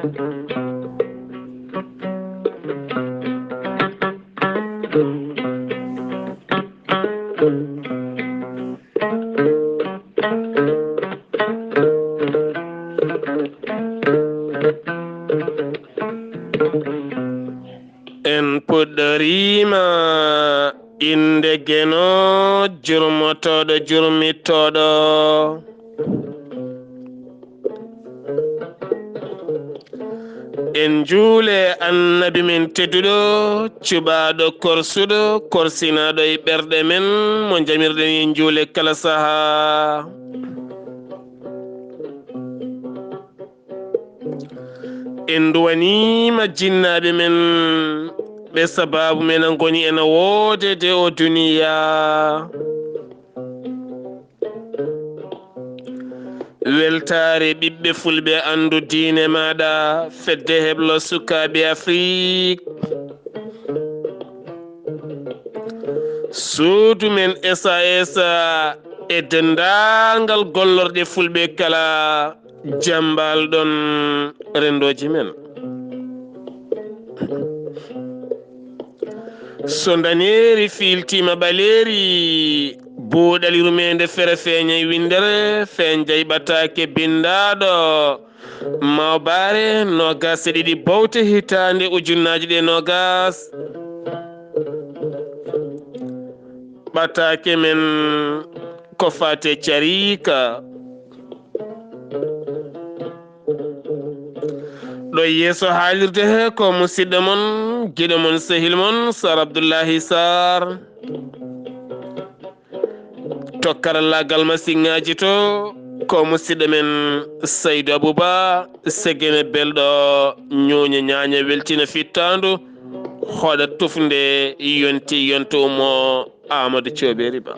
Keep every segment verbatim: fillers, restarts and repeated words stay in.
En puɗɗoriima innde Geno, jurmotooɗo, jurmitooɗo. En njuule Annabi men tedduɗo, cuɓaaɗo, korsuɗo, korsinaaɗo e ɓerɗe men, mo njamirɗen e njuule kala sahaa. En nduwaniima jinnaaɓe men, ɓe sabaabu men a ngoni ena woodede o duniyaa. Weltaare ɓiɓɓe fulɓe, anndu diine maaɗa, fedde heblo sukaaɓe Afrik. Suudu men S A S e denndaangal gollorɗe fulɓe kala. Jambal ɗon renndooji men. So ndaneeri fiiltiima ɓaleeri, buuɗal yurmeende fere feeñay winndere, feeñjay ɓataake binndaaɗo Mawbaare noogaas e ɗiɗi bowte hitaande ujunnaaji ɗe noogaas. Ɓataake men ko faate cariika. Ɗo yeeso haalirde he ko musidɗo mon, giɗo mon, sehil mon, Sar Abdullahi Sar. To karallaagal masiŋaaji to, ko musidɗo men Saydu Abuba, Segene belɗo, ñooña ñaaña weltina fittaandu, hoɗa tufnde, yonti yonto mo. Aamadu Coobeeri Ba.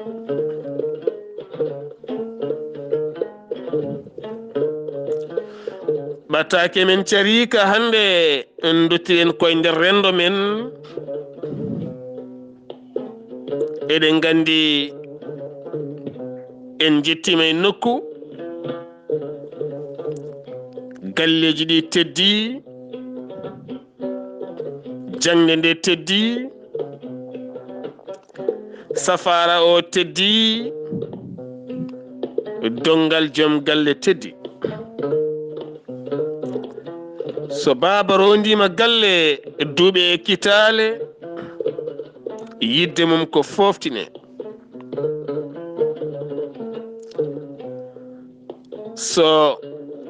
Ɓataake men cariika hannde, en nduttiren koye nder renndo men. Eɗen nganndi en njettiima e nokku, galleeji ɗi teddi, jaŋde nde teddi, safaara o teddi, donngal joom galle teddi. So baaba roondiima galle, duuɓe e kitaale, yidde mum ko fooftinee. So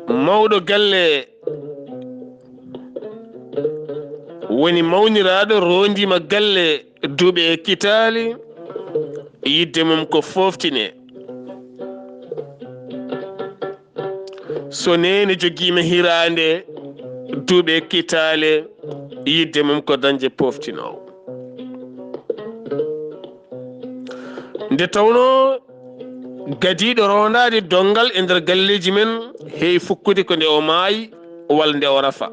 mawɗo galle woni mawniraaɗo, roondiima galle, duuɓe e kitaale, yidde mum ko fooftinee. So neene jogiima hiraande, duuɓe e kitaale, yidde mum ko dañde pooftinoowo. Nde tawnoo gadiiɗo roondaade donngal e nder galleeji men, heewi fukkude ko nde o maayi walla nde o rafa.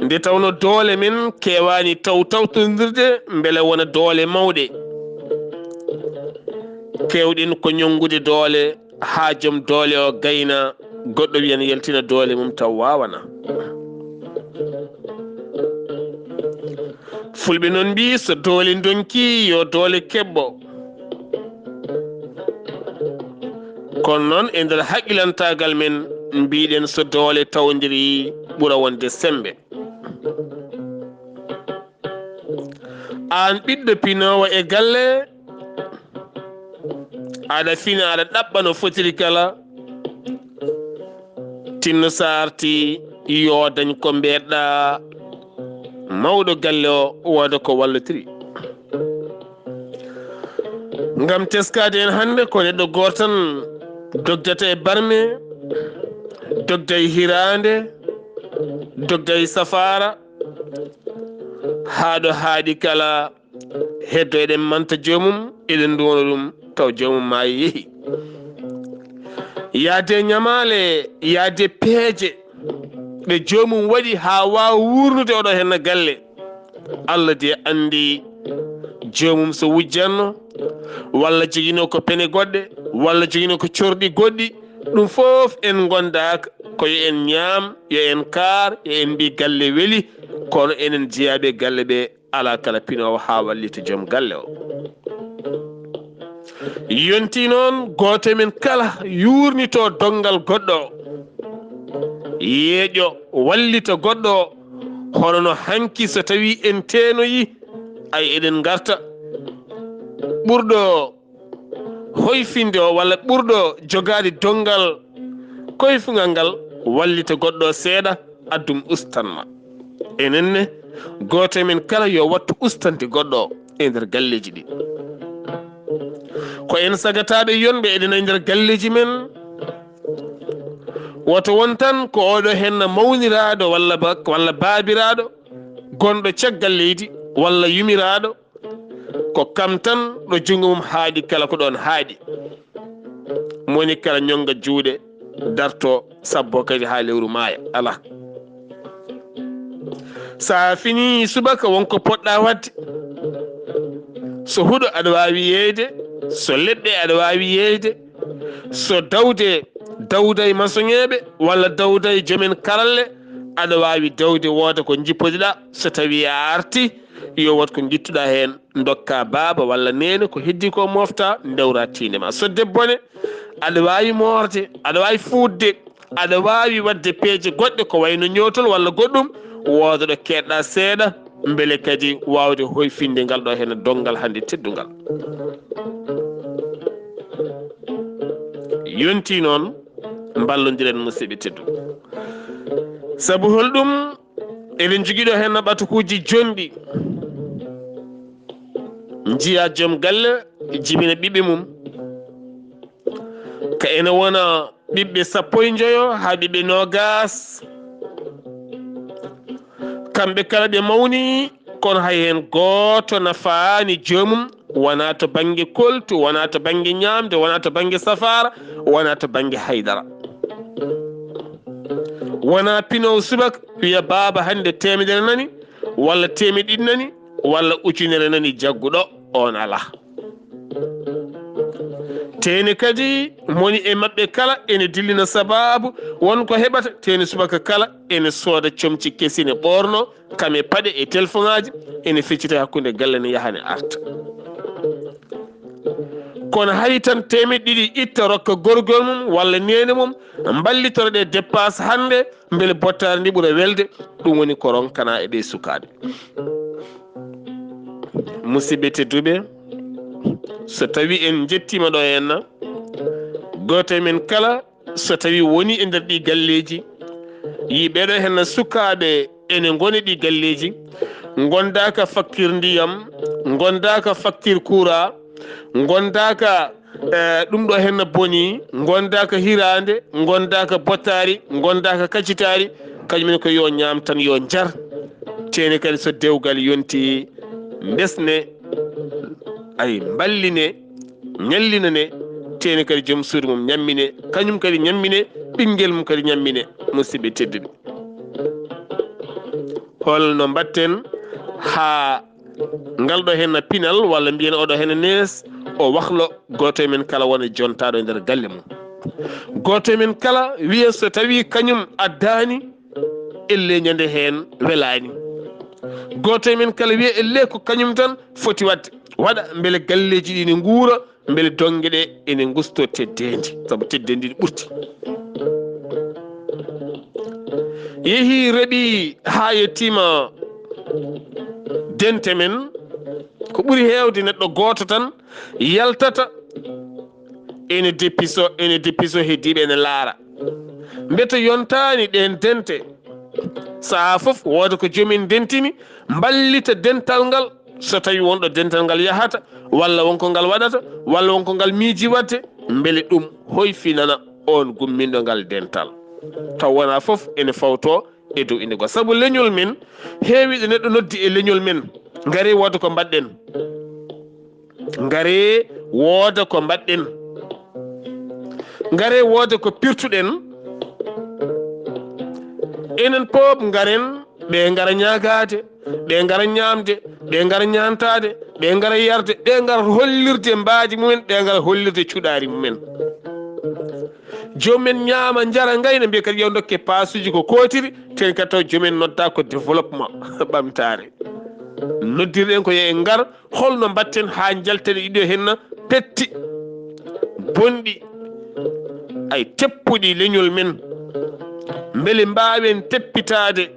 Nde tawnoo doole men keewaani taw tawtondirde mbele wona doole mawɗe. Keewɗen ko ñonngude doole haa joom doole o gayna, goɗɗo wiya ene yaltina doole mum taw waawanaa. Fulɓe noon mbii, so doole ndonki, yo doole keɓɓo. Kono noon, e nder haqqilantaagal men, mbiɗen so doole tawdiri ɓura wonde semmbe. Aan ɓiɗɗo pinoowo e galle, aɗa fina, aɗa ɗaɓɓa no fotiri kala, tinno so arti yo dañ ko mbeɗa, mawɗo galle o wooda ko wallitiri. Ngam teskaade en hannde, ko neɗɗo gooto tan dogdata e barme, dogda e hiraande, dogda e safaara, haa ɗo haaɗi kala, heddo eɗen manta joomum, eɗen nduwano ɗum, taw joomum maayi yehi. Yaade ñamaale, yaade peeje ɗe joomum waɗi haa waawa wuurnude oɗo henna galle. Allah de anndi joomum so wujjanno, walla joginoo ko pene goɗɗe, walla joginoo ko corɗi goɗɗi, Ɗum fof en ngondaaka ko yo en ñaam, yo en kaar, yo en mbi galle weli, kono enen jeyaaɓe galle ɓe alaa kala pinoowo haa wallita joom galle o. Yonti noon gooto e men kala yuurnito donngal goɗɗo o, yeeƴo wallita goɗɗo o, hono no hanki so tawii en teenoyii, ay eɗen ngarta ɓurɗo hoyfinde o walla ɓurɗo jogaade donngal koyfungal ngal wallita goɗɗo seeɗa, addum ustanma. Enen ne, gooto e men kala yo wattu ustande goɗɗo o e nder galleeji ɗi. Ko en sagataaɓe yonɓe eɗen e nder galleeji men. Woto won tan ko oɗo henna mawniraaɗo walla ba-, walla baabiraaɗo gonɗo caggal leydi walla yumiraaɗo, ko kam tan ɗo junngo mum haaɗi kala ko ɗoon haaɗi. Moni kala ñonnga juuɗe, darto, sabbo kadi haa lewru maaya. Alaa. So a finii subaka, won ko poɗɗa waɗde. So huɗo, aɗa waawi yeeyde. So leɗɗe, aɗa waawi yeeyde. So dawde, dawda e masoŋeeɓe walla dawda e joomen karalle, aɗa waawi dawde, wooda ko njippoɗa. So tawii a arti, yo wood ko ngittuɗa heen, ndokka baaba walla neene, ko heddi ko mofta, ndewra tiinde ma. So debbo ne, aɗa waawi moorde, aɗa waawi fuutde, aɗa waawi waɗde peeje goɗɗe ko wayno ñootol walla goɗɗum, wooda ɗo keedɗa seeɗa, mbele kadi waawde hoyfinde ngal ɗo heen donngal hannde teddungal. Yonti noon, mballondiren, musidɓe tedduɓe. Sabu holɗum? Eɗen njogii ɗo heen ɓatukuuji jonɗi. Njiya joom galle jibina ɓiɓɓe mum. Ka ene wona ɓiɓɓe sappo e njoyo haa ɓiɓɓe noogas. Kamɓe kala ɓe mawni, kono hay heen gooto nafaani joomum, wonaa to bannge koltu, wonaa to bannge ñaamde, wonaa to bannge safaara, wonaa to bannge haydara. Wonaa pinoowo subaka wiya, "Baaba, hannde teemedere nani, walla teemeɗɗe ɗiɗi nani, walla ujunere nani jagguɗo," oon alaa. Teeni kadi, moni e maɓɓe kala ene dillina sabaabu won ko heɓata. Teeni subaka kala ene sooda comci kesi, ne ɓoorno, kam e paɗe e telfoŋaaji, ene feccita hakkunde galle, ne yaha ne arta. Kono hay tan teemeɗɗe ɗiɗi itta, rokka gorgol mum walla neene mum, mballitoro ɗe dépasse hannde, mbele bottaari ndi ɓura welde, ɗum woni ko ronkana e ɓe sukaaɓe. Musidɓe tedduɓe, so tawi en njettiima ɗo henna, gooto e men kala, so tawi woni e nder ɗi galleeji, yi ɓeɗo henna sukaaɓe ene ngoni ɗi galleeji, ngondaaka facture ndiyam, ngondaaka facture courant, ngondaaka, eh, ɗum ɗo henna boni, ngondaaka hiraande, ngondaaka bottaari, ngondaaka kacitaari, kañum en ko yo ñaam tan, yo njar. Teeni kadi so dewgal yonti, ndesne, ay, mballine, ñallinane, teeni kadi joom suudu mum ñammine, kañum kadi ñammine, ɓinngel mum kadi ñammine, musidɓe tedduɓe. Holno mbatten haa ngal ɗo henna pinal, walla mbiyen oɗo henna nees, o wahlo, gooto e men kala wona jontaaɗo e nder galle mum? Gooto e men kala wiya so tawi kañum addaani, elle ñande heen welaani. Gooto e men kala wiya elle ko kañum tan foti waɗde, waɗa mbele galleeji ɗi ne nguura, mbele donnge ɗe ene ngusto teddeendi, sabu teddeendi ne ɓurti. Yehi reɓi haa yettiima dente men, ko ɓuri heewde neɗɗo gooto tan yaltata ene depiso, ene depiso heddiiɓe ene laara. Mbete yontaani ɗeen dente, sahaa fof wooda ko joom en dentini, mballita dental ngal, so tawi won ɗo dental ngal yahata, walla won ko ngal waɗata, walla won ko ngal miiji waɗde, mbele ɗum hoyfinana oon gumminɗo ngal dental. Taw wonaa fof ene fawto e dow inde goo. Sabu leñol men, heewi ɗo neɗɗo noddi e leñol men, ngare wooda ko mbaɗɗen. Ngare wooda ko mbaɗɗen. Ngare wooda ko pirtuɗen. Enen pop ngaren, ɓe ngara ñaagaade, ɓe ngara ñaamde, ɓe ngara ñaantaade, ɓe ngara yarde, ɓe ngara hollirde mbaadi mumen, ɓe ngara hollirde cuɗaari mumen. Jomumen ñaama, njara, ngayna, mbiya kadi yo ndokke paasuuji ko kootiri, ten kadi taw jomumen nodda ko développement, ɓamtaare. Noddirɗen ko yo en ngar, holno mbaɗten haa njalten ɗiɗo henna petti, bonɗi, ay teppuɗi leñol men, mbele mbaawen teppitaade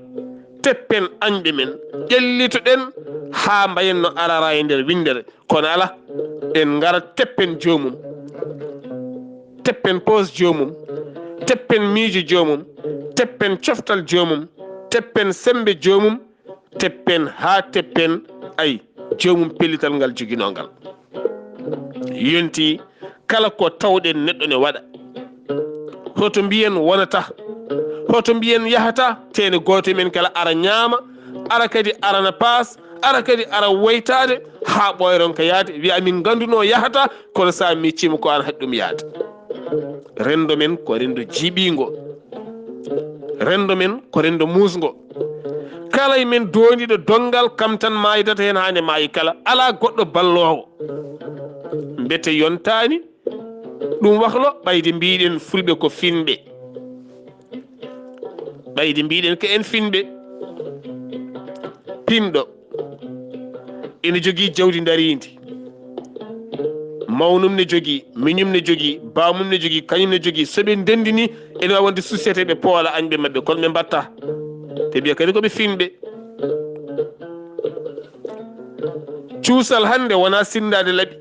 teppen añɓe men, ƴellitoɗen haa mbayen no arara e nder winndere. Kono ala, en ngara teppen joomum, teppen poos joomum, teppen miijo joomum, teppen coftal joomum, teppen semmbe joomum, teppen haa teppen, ay, joomum pellital ngal joginoo ngal. Yonti kala ko tawɗen neɗɗo ne waɗa. Hoto mbiyen wonata, hoto mbiyen yahata, tene gooto men kala ara ñaama, ara kadi arana paas, ara kadi ara woytaade, haa ɓooyron ka yaade, wiya min ngannduno yahata, kono sa miccima ko an haɗi ɗum yaade. Renndo men ko renndo jiiɓiingo, renndo men ko renndo muusngo. Kala e men doondiiɗo donngal kam tan maayidata heen haa nde maayi kala, alaa goɗɗo balloowo. Mbete yontaani ɗum wahlo, ɓayde mbiɗen fulɓe ko finɓe. Ɓayde mbiɗen ko en finɓe. Pinɗo ina jogii jawdi ndariindi. Mawnum ne jogii, miñum ne jogii, baamum ne jogii, kañum ne jogii. So ɓe ndenndini, ene waawi wonde société ɓe poola añɓe maɓɓe, kono ɓe mbatta. Ɓe mbiya kadi ko ɓe finɓe. Cuusal hannde wonaa sinndaade laɓi,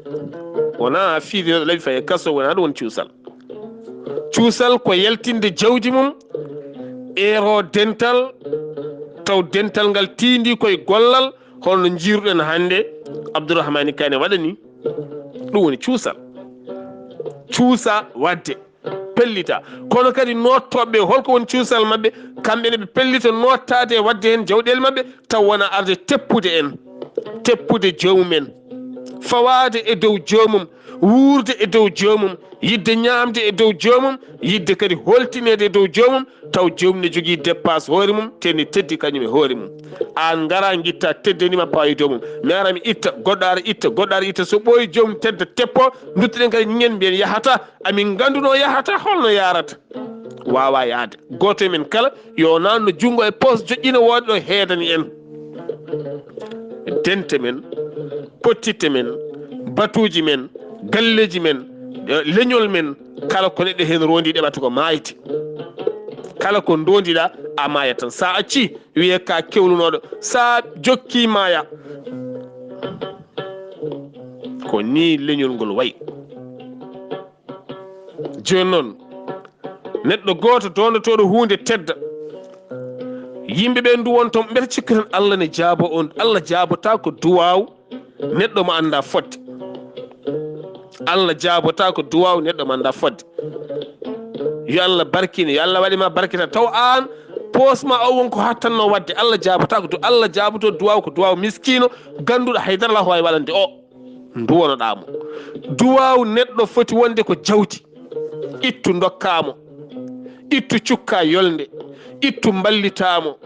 wonaa fiide laɓi faye kaso, wonaa ɗum woni cuusal. Cuusal ko yaltinde jawdi mum, eero dental, taw dental ngal tiindi koye gollal, holno njiiruɗen hannde Abdourahmani Kane waɗani. Ɗum woni cuusal. Cuusa waɗde, pellita. Kono kadi noottooɓe ɓe, holko woni cuusal maɓɓe? Kamɓe ne ɓe pellita noottaade e waɗde heen jawɗeele maɓɓe, taw wona arde teppude en, teppude joomum en, fawaade e dow joomum, wuurde e dow joomum, yidde ñaamde e dow joomum, yidde kadi holtineede e dow joomum, taw joomum ne jogii dépasse hoore mum, te ne teddi kañum e hoore mum. Aan ngara ngitta teddeni ma pawa e dow mum. Mi ara mi itta, goɗɗo ara itta, goɗɗo ara itta. So ɓooyi joomum tedda teppo, nduttuɗen kadi ñiŋen mbiyen yahata, amin ngannduno yahata, holno yaarata? Waawa yaade. Gooto e men kala yo naatno junngo e poos joƴƴina wooda ɗo heedani en. Dente men, pottitte men, batuuji men, galleeji men, eh, leñol men, kala ko neɗɗo heen roondi ɗeɓata ko maayde. Kala ko ndoondiɗa a maayat tan. Sa acci wiye ka kewlunooɗo, sa jokki maaya. Ko ni leñol ngol wayi. Jooni noon, neɗɗo gooto doondotooɗo huunde tedda. Yimɓe ɓe nduwonto, mbeɗa cikka tan Allah ne jaabo on. Allah jaabotaako duwaaw neɗɗo mo annda fodde. Allah jaabotaako duwaaw neɗɗo mo annda fodde. Yo Allah barkine, yo Allah waɗi ma barkita. Taw aan poos ma o won ko hattanno waɗde. Allah jaabotaako du-, Allah jaaboto duwaaw ko duwaaw miskiino, gannduɗo haydara la waawi waɗande o. Nduwonoɗaa mo. Duwaaw neɗɗo foti wonde ko jawdi. Ittu ndokkaa mo. Ittu cukkaa yolnde. Ittu mballitaa mo.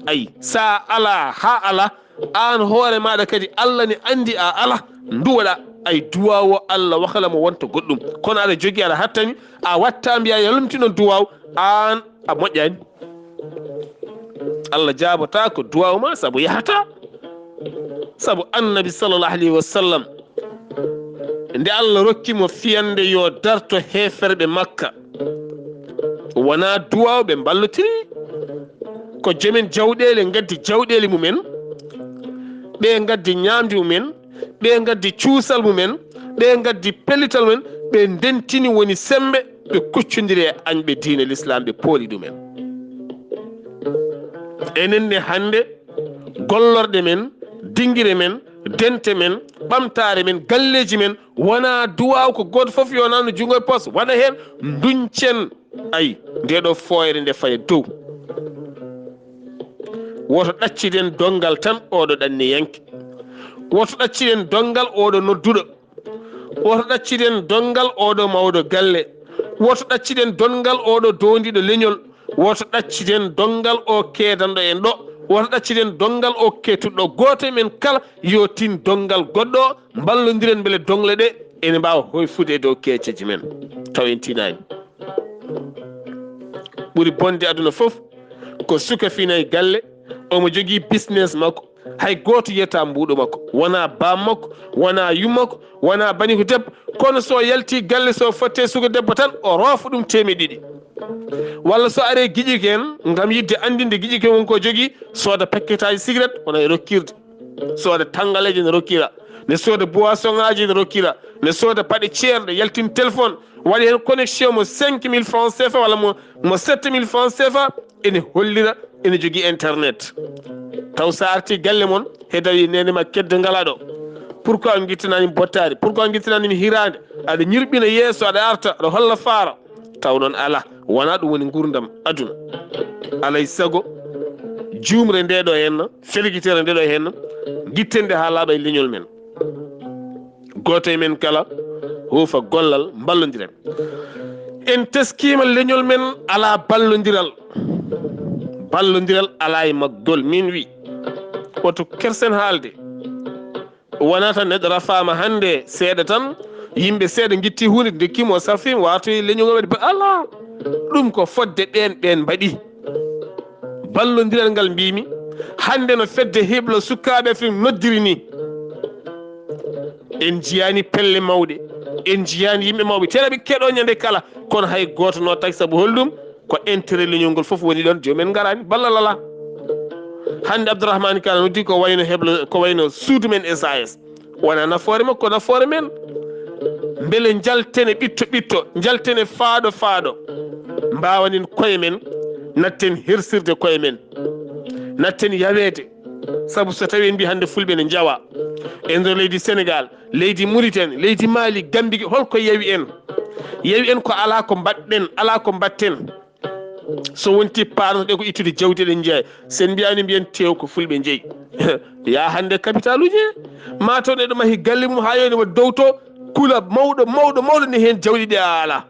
Ayi, sa alaa haa alaa, aan hoore maaɗa kadi Allah ne anndi a alaa. Nduwoɗaa. Ayi, duwaaw o Allah wakala mo wonta goɗɗum. Kono aɗa jogii, aɗa hattani, a watta mbiya yalumtino duwaaw, aan a moƴƴaani. Allah jaabotaako duwaaw ma sabu yahata. Sabu Annabi sallallahu alayhi wa sallam, nde Allah rokki mo fiyande yo darto heeferɓe Makka, wonaa duwaaw ɓe mballotiri. Ko jomen jawɗeele ngaddi jawɗeele mumen, ɓe ngaddi ñaamdi mumen, ɓe ngaddi cuusal mumen, ɓe ngaddi pellital mumen, ɓe ndentini woni semmbe, ɓe kuccondiri e añɓe diine Lislaam, ɓe pooli ɗumen. Enen ne hannde, gollorɗe men, dingire men, dente men, ɓamtaare men, galleeji men, wonaa duwaaw ko gooto fof yo naatno junngo e poos, waɗa heen, nduñcen. Ayi, nde ɗo fooyre nde faya dow. Woto ɗacciden donngal tan oɗo ɗanniyanke. Woto ɗacciden donngal oɗo nodduɗo. Woto ɗacciden donngal oɗo mawɗo galle. Woto ɗacciden donngal oɗo doondiiɗo leñol. Woto ɗacciden donngal o keedanɗo en ɗo. Woto ɗacciden donngal o keettuɗo. Gooto e men kala yo tin donngal goɗɗo o, mballondiren mbele dongle ɗe ene mbaawa hoyfude e dow keeceeji men. Taw en tinaani. Ɓuri bonde aduna fof ko suka finay galle, omo jogii business makko, hay gooto yiyata mbuuɗo makko, wonaa baam makko, wonaa yum makko, wonaa bani ko debbo. Kono so yalti galle, so fotte suka debbo tan, o roofa ɗum teemeɗe ɗiɗi. Walla so are giƴike en, ngam yiɗde anndinde giƴike won ko jogii, sooda pakketaaji cigarette, wona e rokkirde. Sooda tanngaleeje, ne rokkira. Ne sooda boisson ŋaaji, ne rokkira. Ne sooda paɗe ceerɗe, yaltin téléphone, waɗi heen connexion mo cinq mille francs C F A walla mo, mo sept mille francs C F A, ene hollira ene jogii internet. Taw so arti galle mon, he tawi neene ma kedde ngalaa ɗo. Pourquoi on ngittanaani mi bottaari? Pourquoi on ngittanaani mi hiraande? Aɗa ñirɓina yeeso, aɗa arta, aɗa holla faara. Taw noon alaa, wonaa ɗum woni nguurndam aduna. Alay sago, juumre nde ɗo henna, felgitere nde ɗo henna, ngittende haa laaɓa e leñol men. Gooto e men kala huufa gollal mballondiren. En teskiima leñol men alaa ballondiral. Ballondiral alaa e maggol. Min wi, woto kersen haalde. Wonaa tan neɗɗo rafaama hannde seeɗa tan, yimɓe seeɗa ngitti huunde, ndekki mo, safi mo, wartoyi leñol ngol waɗi ba-, alaa. Ɗum ko fodde ɓeen, ɓeen mbaɗi. Ballondiral ngal mbimi, hannde no fedde heblo sukaaɓe Afrik noddiri ni. En njiyaani pelle mawɗe, en njiyaani yimɓe mawɓe. Tera ɓe keɗo ñande kala, kono hay gooto no tagi. Sabu holɗum? Ko intérêt leñol ngol fof woni ɗoon, joomum en ngaraani, ballal alaa. Hannde Abdourahmane Kane noddi ko wayno heblo, ko wayno suudu men S A S. Wona nafoore makko, ko nafoore men. Mbele njalten e ɓitto ɓitto, njalten e faaɗo faaɗo. Mbaawanen koye men, natten hersirde koye men. Natten yaweede. Sabu so tawii en mbii hannde fulɓe ne njawa e nder leydi Senegaal, leydi Muritani, leydi Maali, Gambi, holko yawi en? Yawi en ko alaa ko mbaɗɗen, alaa ko mbaɗten. So wonti paarnoɗen ko ittude jawdi eɗen njeeya. Sen mbiyaani mbiyen tew ko fulɓe njeyi. Yaa hannde kapitaaluuji he. Maa taw neɗɗo mahi galle mum haa yoni wa dow to, kula mawɗo, mawɗo, mawɗo ne heen jawdi ɗi a alaa.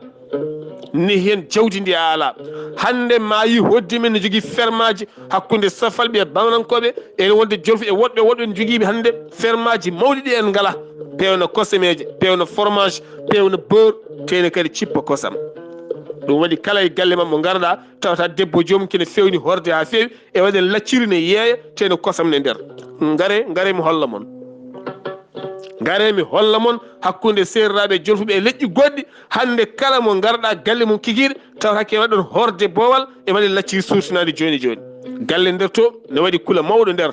Ne heen jawdi ndi a alaa. Hannde maayi hoddi men ne jogii fermaaji hakkunde Safalɓe e Bamanankooɓe, ene wonde Jolfu e woɗɓe, woɗɓe ne jogii hannde fermaaji mawɗi ɗi en ngalaa. Peewna kosameeje, peewna fromage, peewna beurre, teene kadi cippa kosam. Ɗum waɗi kala e galle ma mo ngarɗaa, tawata debbo joomum kene fewni horde haa feewi, e waɗen lacciri ne yeeya, teene kosam ne nder. Ngare, ngare mi holla mon. Ngare mi holla mon hakkunde seeriraaɓe e jolfuɓe e leƴƴi goɗɗi, hannde kala mo ngarɗaa galle mum kikiiɗe, tawata ke waɗi ɗon horde boowal, e waɗi lacciri surtinaandi jooni jooni. Galle nder to ne waɗi kula mawɗo nder.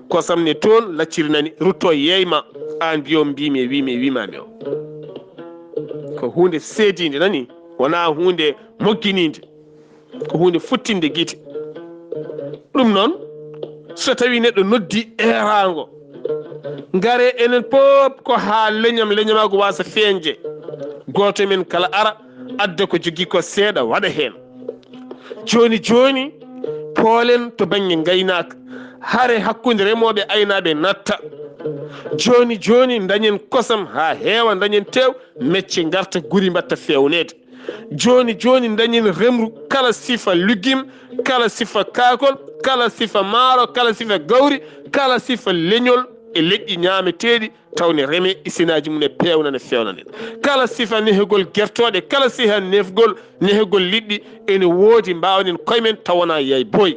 Kosam ne toon, lacciri nani, rutto yeeyma, aan mbiyo mbiimi e wiimi e wiimaami o. Ko huunde seediinde nani, wonaa huunde mogginiinde. Ko huunde futtinde gite. Ɗum noon, so tawii neɗɗo noddi eeraango, ngare enen pop ko haa leñam, leñamaagu waasa feeñde. Gooto e men kala ara, adda ko jogii ko seeɗa, waɗa heen. Jooni jooni, poolen to bannge ngaynaaka. Hare hakkunde remooɓe e aynaaɓe natta. Jooni jooni, ndañen kosam haa heewa, ndañen teew, mecce ngarta, guri mbatta feewneede. Jooni jooni, ndañen remru kala sifa lugim, kala sifa kaakol, kala sifa maaro, kala sifa gawri, kala sifa leñol e leƴƴi ñaameteeɗi, taw ne remee, isinaaji mum e peewna, ne feewna nen. Kala sifa nehegol gertooɗe, kala sifa nefgol, nehegol liɗɗi, ene woodi, mbaawnen koye men, taw wonaa yaay boy.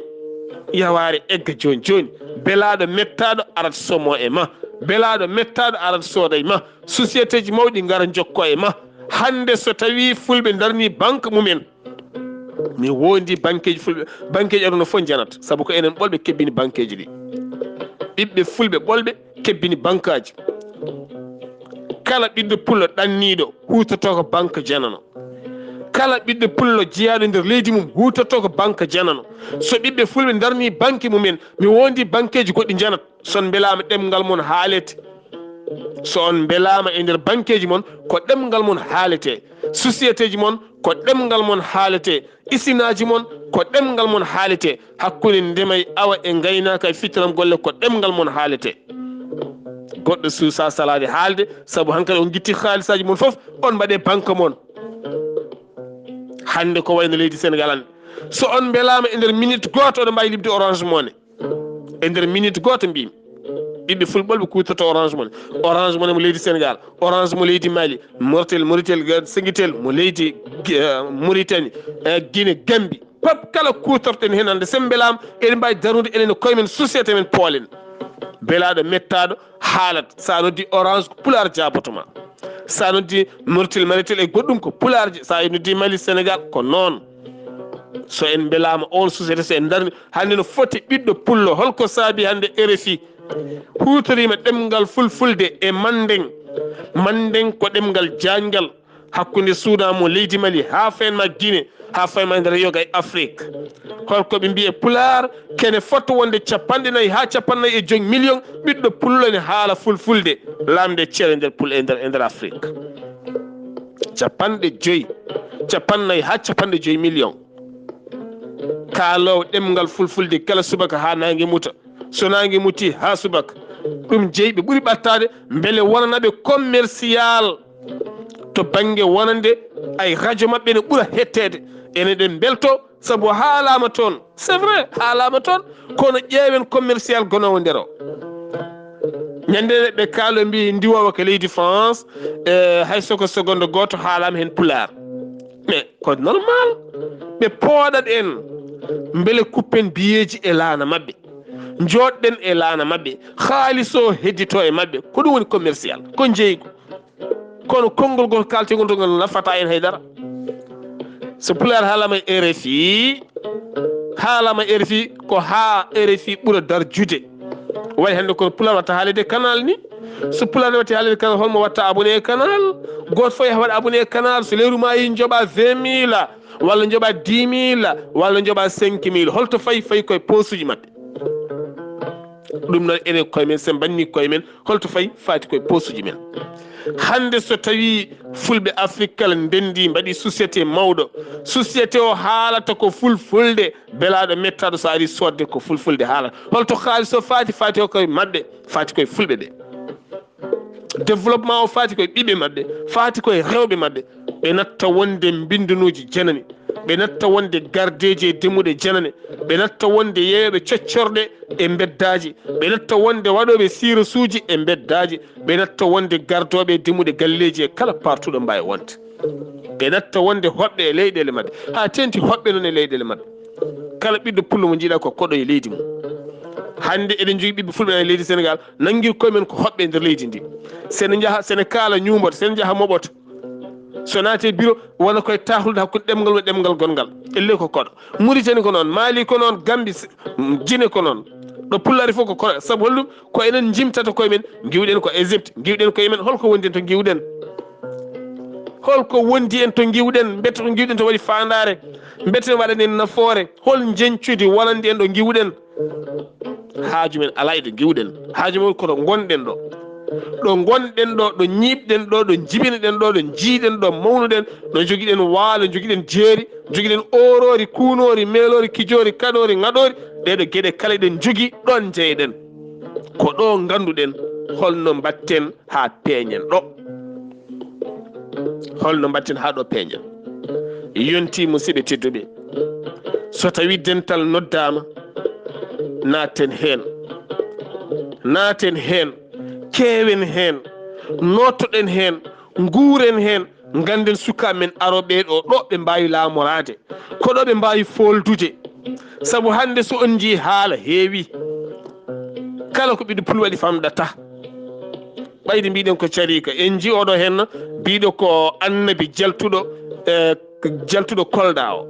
Yawaare egga jooni jooni, belaaɗo mettaaɗo arat somo e ma, belaaɗo mettaaɗo arat sooda e ma, société ji mawɗi ngara njokko e ma. Hannde so tawii fulɓe ndarnii banque mumen, mi wondi banqueeji fulɓe, banqueeji aduna fof njanat, sabu ko enen ɓolɓe kebbini banqueeji ɗi. Ɓiɓɓe fulɓe ɓolɓe kebbini bankaaji. Kala ɓiɗɗo pullo ɗanniiɗo huutorto ko banque janano. Kala ɓiɗɗo pullo jeyaaɗo nder leydi mum huutorto ko banque janano. So ɓiɓɓe fulɓe ndarnii banque mumen, mi wondi banqueeji goɗɗi njanat. So on mbelaama, ɗemngal mon haalete. So on mbelaama e nder banqueeji mon, ko ɗemngal mon haalete. Sociétéji mon, ko ɗemngal mon haalete. Isinaaji mon, ko ɗemngal mon haalete. Hakkunde ndema e awa e ngaynaaka e fittanam golle, ko ɗemngal mon haalete. Goɗɗo suusaa salaade haalde, sabu hankadi on ngitti haalisaaji mon fof, on mbaɗe banque mon. Hannde ko wayno leydi Senegaal hannde. So on mbelaama e nder minute gooto, oɗon mbaawi liɓde Orange Money. E nder minute gooto mbimi, Ɓiɓɓe fulɓe ɓe kuutorto Orange Money. Orange Money mo leydi Sénégal, Orange mo leydi Mali, Mortel, Moritel, ga-, Sengitel mo leydi, eh, Mauritanie, eh, Guinée, Gambie. Pop kala kuutorten heen hannde, sen mbelaama, eɗen mbaawi darude enen e koye men, société men poolen. Belaaɗo, mettaaɗo, haalat. So a noddi Orange, ko Pulaar jaaboto ma. So a noddi Moritel, Malitel e goɗɗum, ko Pulaar je-, so a noddi Mali, Sénégal, ko noon. So en mbelaama oon société, so en ndarni, hannde no foti ɓiɗɗo pullo, holko saabi hannde R F I huutoriima ɗemngal fulfulde e Mandeng? Mandeng ko ɗemngal jaaƴngal hakkunde Suudan mo leydi Mali haa fayma Guinée, haa fayma nder yoga e Afrique. Holko ɓe mbiyi e Pulaar, kene foti wonde capanɗe nayi haa capanɗe nayi e joy million ɓiɗɗo pullo ne haala fulfulde, laamde ceede nder pul-, e nder, e nder Afrique. Capanɗe joy, capanɗe nayi haa capanɗe joy million. Kaaloowo ɗemngal fulfulde kala subaka haa naange muta. So naange muti haa subaka, ɗum jeyi ɓe ɓuri ɓattaade, mbele wonana ɓe commercial to bannge wonande ay radio maɓɓe ne ɓura hetteede. Enen ɗen mbelto sabu haalaama toon. C'est vrai, haalaama toon, kono ƴeewen commercial gonoowo nder o. Ñande ɓe kaalo mbi ndiwoowo ko leydi France, e hay soko seconde gooto haalaama heen Pulaar. Mais ko normal, ɓe pooɗat en, mbele kuppen biyeeji e laana maɓɓe, njooɗɗen e laana maɓɓe, haalis o heddito e maɓɓe, ko ɗum woni commercial, ko njeygu. Kono konngol ngol kaalten ngol to ngol nafata en hay dara. So Pulaar haalama e R F I, haalama e R F I ko haa R F I ɓura darjude. Way hannde kono Pulaar watta haalede canal ni. So Pulaar ne watti haalede canal, holmo watta abonné e canal? Gooto fof yaha waɗa abonné e canal. So lewru maayi njoɓa vingt mille, walla njoɓa dix mille, walla njoɓa cinq mille. Holto fayi? Fayi koye poosuji maɓɓe. Ɗum noon enen koye men, sen mbanni koye men, holto fayi? Faati koye poosuji men. Hannde so tawi fulɓe Afrique kala ndendi mbaɗi société mawɗo, société o haalata ko fulfulde, belaaɗo mettaaɗo so ari soodde ko fulfulde haalata. Holto haalis o faati? Faati o koye maɓɓe, faati koye fulɓe ɓe. Développement o faati koye ɓiɓɓe maɓɓe, faati koye rewɓe maɓɓe. Ɓe natta wonde mbindunuuji janani, ɓe natta wonde gardeeji e demmuɗe janane, ɓe natta wonde yeeyooɓe coccorɗe e mbeddaaji, ɓe natta wonde waɗooɓe sirosuuji e mbeddaaji, ɓe natta wonde gardooɓe e demmuɗe galleeji e kala partuɗo mbaawi wonde. Ɓe natta wonde hoɓɓe e leyɗeele maɓɓe, haa teeŋti hoɓɓe noon e leyɗeele maɓɓe. Kala ɓiɗɗo pullo mo njiiɗa ko koɗo e leydi mum. Hannde eɗen njogii ɓiɓɓe fulɓe e leydi Sénégal, nanngir koye men ko hoɓɓe e nder leydi ndi. Sene njaha, sene kaala ñuumboto, sene njaha moɓoto. So naati e bureau, wona koye taahlude hakkunde ɗemngal woni ɗemngal gonngal. Ellee ko koɗo. Mauritanie ko noon, Mali ko noon, Gambie, s-, Guinée ko noon. Ɗo Pulaar fof ko koɗo. Sabu holɗum? Ko enen njimtata koye men, ngiwɗen ko Égypte, ngiwɗen ko Yemen. Holko wondi en to ngiwɗen? Holko wondi en to ngiwɗen? Mbette ko ngiwɗen to waɗi faandaare? Mbette ne waɗani en nafoore? Hol njeñcudi wonandi en ɗo ngiwɗen? Haaju men alaa e ɗo ngiwɗen. Haaju men ko ɗo ngonɗen ɗo. Ɗo ngonɗen ɗo, ɗo ñiiɓɗen ɗo, ɗo njibinoɗen ɗo, ɗo njiiɗen ɗo, mawnuɗen, ɗo njogiɗen waalo, njogiɗen jeeri, njogiɗen ooroori, kuunoori, meeloori, kijoori, kaɗoori, ŋaɗoori. Ɗee ɗo geɗe kala eɗen njogii, ɗoon njeyɗen. Ko ɗo ngannduɗen holno mbaɗten haa peeñen ɗo. Holno mbaɗten haa ɗo peeñen? Yontii, musidɓe tedduɓe, so tawi dental noddaama, naaten heen. Naaten heen, keewen heen, nootoɗen heen, nguuren heen, ngannden sukaaɓe men arooɓe ɗo, ɗo ɓe mbaawi laamoraade, ko ɗo ɓe mbaawi fooldude. Sabu hannde so on njii haala heewi, kala ko ɓiɗɗo pullo waɗi famɗata. Ɓayde mbiɗen ko cariika, en njii oɗo heen biɗo ko annabi jaltuɗo, eh, jaltuɗo Kolda o.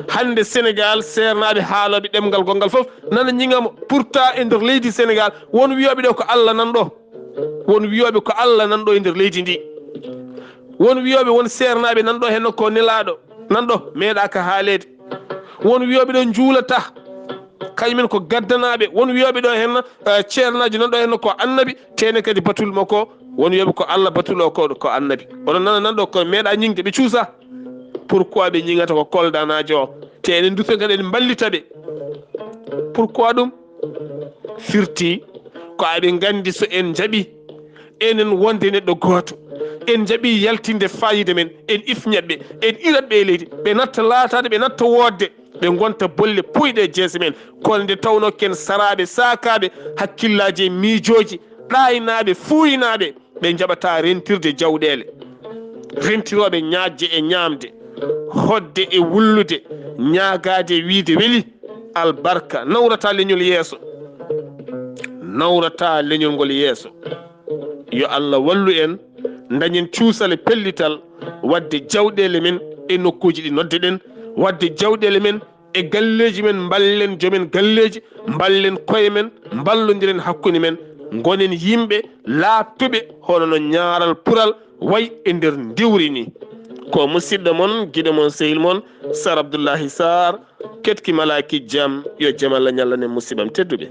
Hannde Sénégal, seernaaɓe haalooɓe ɗemngal gonngal fof nana ñiŋa mo. Pourtant e nder leydi Sénégal, won wiyooɓe ɗo ko Allah nan ɗo. Won wiyooɓe ko Allah nan ɗo e nder leydi ndi. Won wiyooɓe won seernaaɓe nan ɗo heen ko nelaaɗo nan ɗo, meeɗaaka haaleede. Won wiyooɓe ɗo njuulata, kañumen ko gaddanaaɓe. Won wiyooɓe ɗo heen, eh, ceernaajo nan ɗo heen ko annabi, te ene kadi batul makko, won wiyooɓe ko Allah batul o ko, ko annabi. Oɗon nana nan ɗo ko meeɗa ñiŋde, ɓe cuusa. Pourquoi ɓe ñiŋata ko Koldanaajo o? Te enen duto kadi eɗen mballita ɓe. Pourquoi ɗum? Firti ko aɓe nganndi so en njaɓi enen wonde neɗɗo gooto, en njaɓi yaltinde faayiida men, en ifñat ɓe, en irat ɓe e leydi, ɓe natta laataade, ɓe natta woodde. ɓe ngonta bolle puyɗe e jeese men. Kono nde tawnoo ken saraaɓe, saakaaɓe, hakkillaaji e miijooji, ɗaaynaaɓe, fuuynaaɓe, ɓe njaɓataa rentirde jawɗeele. Rentirooɓe ñaajde e ñaamde, hoɗde e wullude, ñaagaade e wiyde weli, albarka, nawrataa leñol yeeso. Nawrataa leñol ngol yeeso. Yo Allah wallu en, ndañen cuusal e pellital, waɗde jawɗeele men e nokkuuji ɗi nodde-ɗen, waɗde jawɗeele men e galleeji men, mballen jomen galleeji, mballen koye men, mballondiren hakkunde men, ngonen yimɓe laaɓtuɓe hono no ñaaral pural wayi e nder ndiwri ni. Ko musidɗo mon, giɗo mon, sehil mon, Sar Abdullahi Sar, ketki malaaki jam, yo jam Allah ñallanen musiɓam tedduɓe.